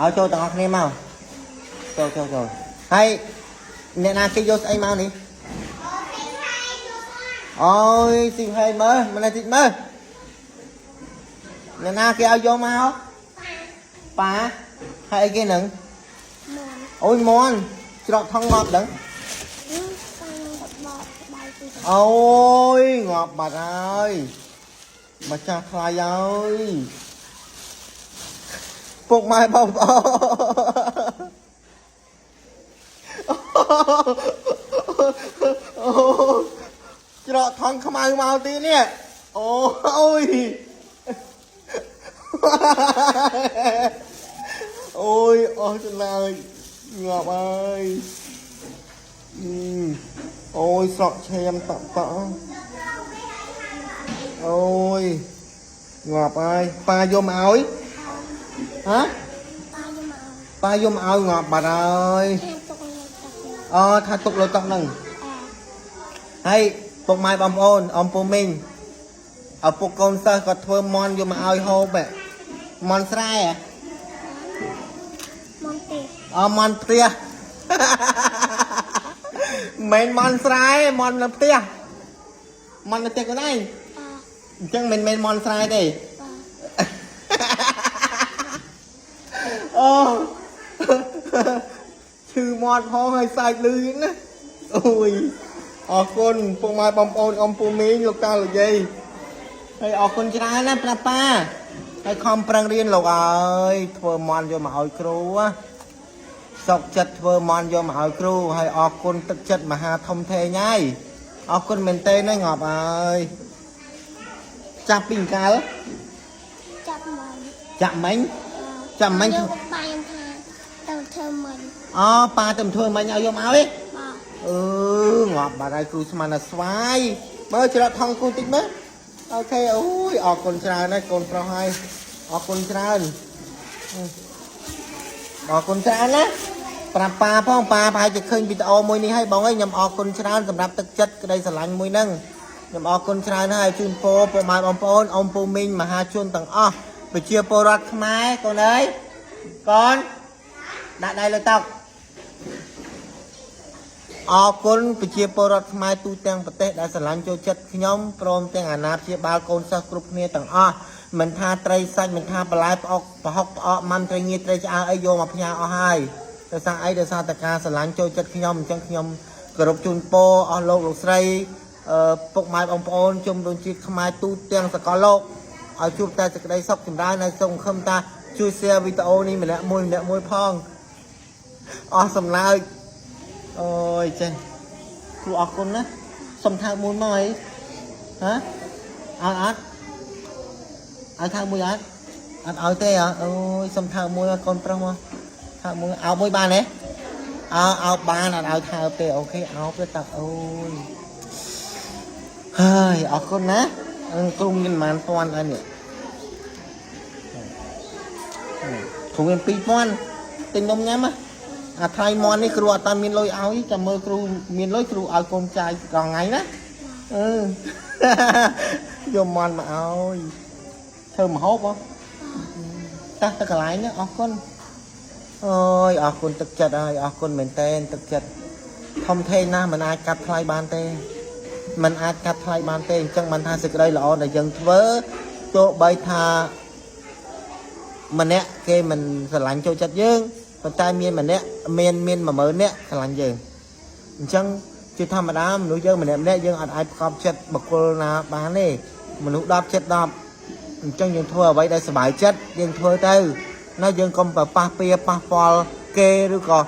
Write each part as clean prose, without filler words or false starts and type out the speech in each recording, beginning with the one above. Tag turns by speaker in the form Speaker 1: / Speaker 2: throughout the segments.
Speaker 1: ឲ្យចូលទាំងអស់គ្នាមកចូលចូលចូលហើយអ្នកណាគេយកស្អីមកនេះអូយស៊ីហេមើលម្នាក់តិចមើលអ្នកណាគេឲ្យយកមកប៉ាហើយអីគេនឹង
Speaker 2: មន់
Speaker 1: អូយមន់ច្រកថងងាប់ដឹង
Speaker 2: ប៉ាបបដៃពី
Speaker 1: អូយងាប់បាត់ហើយម្ចាស់ថ្លៃហើយពុកម៉ែបងប្អូនអូច្រកថងខ្មៅមកទីនេះអូយអូយអស់ចំណាយងាប់ហើយអឺអូយស្រក់ឈាមតក់តក់អូយងាប់ហើយប៉ាយកមកឲ្យហ៎
Speaker 2: ប៉ាយកមក
Speaker 1: ប៉ាយកមកឲ្យងាប់បាត់ហើយ
Speaker 2: ថាទុកនៅទឹក
Speaker 1: អូថាទុកលើតុហ្នឹងហើយពុកម៉ែបងប្អូនអំពូមីងឪពុកកូនសិស្សគាត់ធ្វើមន់យកមកឲ្យហូបហ៎មន់ស្រែហ៎
Speaker 2: មកទេ
Speaker 1: អមន់ផ្ទះ មិនមែនមន់ស្រែមន់នៅផ្ទះមន់នៅផ្ទះខ្លួនឯង
Speaker 2: អ
Speaker 1: អញ្ចឹងមិនមែនមន់ស្រែទេ
Speaker 2: ប៉ា
Speaker 1: អូឈឺមាត់ផងហើយសាច់លឺណាអូយអរគុណពុកម៉ែបងប្អូនអំពូមីងលោកតាលោកយាយហើយអរគុណច្រើនណាស់ប្រាប៉ាហើយខំប្រឹងរៀនលោកអើយធ្វើមន់យកមកឲ្យគ្រូណាសុកចិត្តធ្វើមន់យកមកឲ្យគ្រូហើយអរគុណទឹកចិត្តមហាធំធេងហើយអរគុណមែនទេណាងាប់អើយចាប់ពីអង្កល
Speaker 2: ចាប់មក
Speaker 1: ចាក់មិញ ចាំមិញ
Speaker 2: យកប៉ាខ្ញុំថាទៅធ្វើមិញ
Speaker 1: អូប៉ាទៅធ្វើមិញឲ្យយកមកឯង
Speaker 2: បាទ
Speaker 1: អឺងាប់បាត់ហើយគ្រូស្មានតែស្វាយមើលច្រកថងគ្រូតិចមើល OK អូយអរគុណច្រើនណាស់កូនប្រុសហើយអរគុណច្រើនអរគុណច្រើនណាប្រាប់ប៉ាផងប៉ាប្រហែលជាឃើញវីដេអូមួយនេះហើយបងអើយខ្ញុំអរគុណច្រើនសម្រាប់ទឹកចិត្តក្តីស្រឡាញ់មួយហ្នឹងខ្ញុំអរគុណច្រើនហើយជូនពរពុកម៉ែបងប្អូនអ៊ំពូមីងមហាជនទាំងអស់ប្រជាពលរដ្ឋខ្មែរកូនអើយកូនដាក់ដៃលើតុ អរគុណប្រជាពលរដ្ឋខ្មែរទូទាំងប្រទេសដែលស្រឡាញ់ចូលចិត្តខ្ញុំព្រមទាំងអាណាព្យាបាលកូនសិស្សគ្រប់គ្នាទាំងអស់មិនថាត្រីសាច់មិនថាបន្លែផ្អុកប្រហុកផ្អកម៉ាំត្រីងៀតត្រីឆ្អើរអីយកមកផ្ញើអស់ហើយដោយសារអីដោយសារតែការស្រឡាញ់ចូលចិត្តខ្ញុំអញ្ចឹងខ្ញុំគោរពជូនពរអស់លោកលោកស្រីអឺពុកម៉ែបងប្អូនជំរុំជាតិខ្មែរទូទាំងសកលលោកឲ្យជួបតែសេចក្តីសុខចម្រើនហើយសូមខំតាជួយ share វីដេអូនេះម្នាក់មួយម្នាក់មួយផងអស់សំណើច អូយចេះគ្រូអរគុណណាសុំថើបមួយមកអីហ៎អត់អត់ឲ្យថើបមួយអត់អត់ឲ្យទេហ៎អូយសុំថើបមួយកូនប្រុសមកថើបមួយអោបមួយបានទេអោអោបបានអត់ឲ្យថើបទេ OK អោបទៅតាអូយហើយអរគុណណាអឺគ្រូមានប្រហែលពាន់អីនេះគ្រូមាន2000ទិញនំញ៉ាំណា អាថ្លៃមន់នេះគ្រូអត់តាមានលុយឲ្យចាំមើលគ្រូមានលុយគ្រូឲ្យកូនចាយដល់ថ្ងៃណាអឺ យកមន់មកឲ្យធ្វើម្ហូបហ៎តោះទៅកន្លែងហ្នឹងអរគុណអូយអរគុណទឹកចិត្តហើយអរគុណមែនតែនទឹកចិត្តធំធេងណាស់មិនអាចកាត់ថ្លៃបានទេមិនអាចកាត់ថ្លៃបានទេអញ្ចឹងបានថាសេចក្តីល្អដែលយើងធ្វើទោះបីថា ម្នាក់គេមិនស្រឡាញ់ចូលចិត្តយើងប៉ុន្តែមានម្នាក់មានមាន10000នាក់ស្រឡាញ់យើងអញ្ចឹងជាធម្មតាមនុស្សយើងម្នាក់ម្នាក់យើងអត់អាចប្រកបចិត្តបុគ្គលណាបានទេមនុស្ស10ចិត្ត10អញ្ចឹងយើងធ្វើអ្វីដែលសប្បាយចិត្តយើងធ្វើទៅណាយើងកុំប្រប៉ះពៀប៉ះពាល់គេឬក៏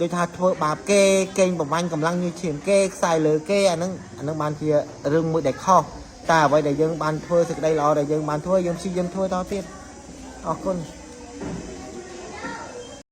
Speaker 1: ដូចថាធ្វើបាបគេកេងប្រវាញ់កម្លាំងញើសឈាមគេខ្សែលើគេអាហ្នឹងអាហ្នឹងបានជារឿងមួយដែលខុសតែអ្វីដែលយើងបានធ្វើសេចក្តីល្អដែលយើងបានធ្វើយើងព្យាយាមធ្វើតទៀត អរគុណ